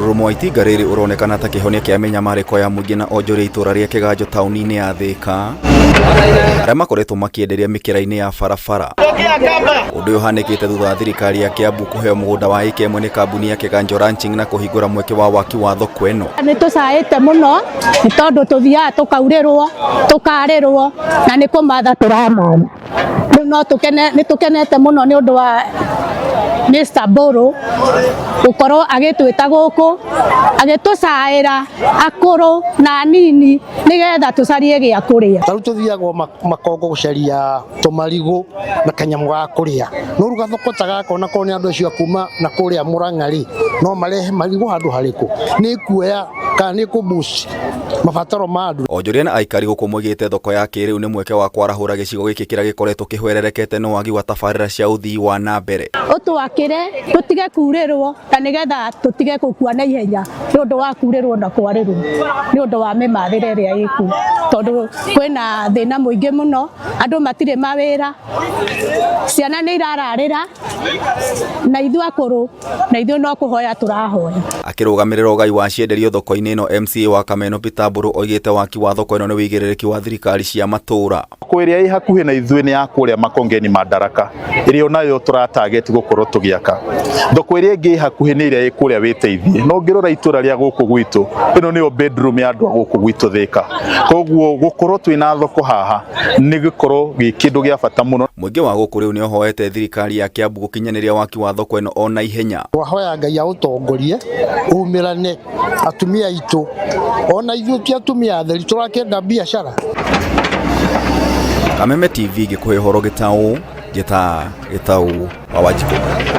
Mũrurumo wa itinga rĩrĩ ũronekana ta kĩhonia kĩa mĩnyamarĩko ya mũingĩ na onjoria itũra rĩa Kĩganjo taũni-inĩ ya Thĩka arĩa makoretwo makĩenderia mĩkĩra-inĩ ya barabara. Ũndũ ũyũ ũhanĩkĩte thutha wa thirikari ya Kiambu kũheo mũgũnda wa ĩka ĩmwe nĩ kambuni ya Kĩganjo Ranching na kũhingũra mweke wa waki wa thoko ĩno. Nĩ tũcaĩte mũno nĩ tondũ tũthiaga tũkaurĩrwo, tũkarĩrwo na nĩ kũmatha tũramatha. Rĩu no tũkene, nĩ tũkenete mũno nĩ ũndũ wa Mr. Mbũrũ gũkorwo agĩtwĩta gũkũ agĩtũcaĩra akũrũ na anini nĩgetha tũcarie gĩa kũrĩa. Ta rĩu tũthiaga makongo gũcaria tũmarigũ na kanyamũ ga kũrĩa. No rĩu gathoko ta gaka ona korwo nĩ andũ acio a kuma na kũrĩa Mũrang'a rĩ, no marehe marigũ handũ harĩkũ? Nĩ kuoya kana nĩ kũ boost mabataro ma andũ. Onjoria na aikari gũkũ moigĩte thoko ya kĩrĩu nĩ mweke wa kwarahũra gĩcigo gĩkĩ kĩrĩa gĩkoretwo kĩhwererekete nĩ wagi wa tabarĩra cia ũthii wa na mbere. Ũtwakĩre tũtige kurĩrwo na nĩgetha tũtige gũkua na ihenya nĩ ũndũ wa kurĩrwo na kwarĩrwo nĩ ũndũ wa mĩmathĩre ĩrĩa ĩkuo, tondũ kwĩna thĩna mũingĩ mũno, andũ matirĩ mawĩra, ciana nĩ irararĩra na ithuĩ akũrũ na ithuĩ no kũhoya tũrahoya. Akĩrũgamĩrĩra ũgai wa cienderio thoko-inĩ ĩno MCA wa Kameno Peter Mbũrũ oigĩte waki wa thoko ĩno nĩ wĩigĩrĩrĩki wa thirikari cia matũũra. Thoko ĩrĩa ĩ hakuhĩ na ithuĩ nĩ ya kũrĩa Makongeni Madaraka ĩrĩa onayo tũra target gũkorwo tũgĩaka. Thoko ĩrĩa ĩngĩ ĩ hakuhĩ nĩ ĩrĩa ĩ kũrĩa Wĩteithie. Na ũngĩrora itũra rĩa gũkũ gwitũ, ĩno nĩyo bedroom ya andũ a gũkũ gwitũ Thĩka. Koguo gũkorwo twĩna thoko haha nĩ gũkorwo gĩ kĩndũ gĩa bata mũno. Mũingĩ wa gũkũ rĩu nĩ ũhoete thirikari ya Kiambu gũkinyanĩria waki wa thoko ĩno o na ihenya. Twahoya Ngai aũtongorie umĩrane atumia aitũ ona ithuĩ ti atumia atheri tũrakĩenda biacara. Kameme TV gĩkũhe ũhoro gĩtaũ, njĩta Gĩtaũ wa Wanjikũ.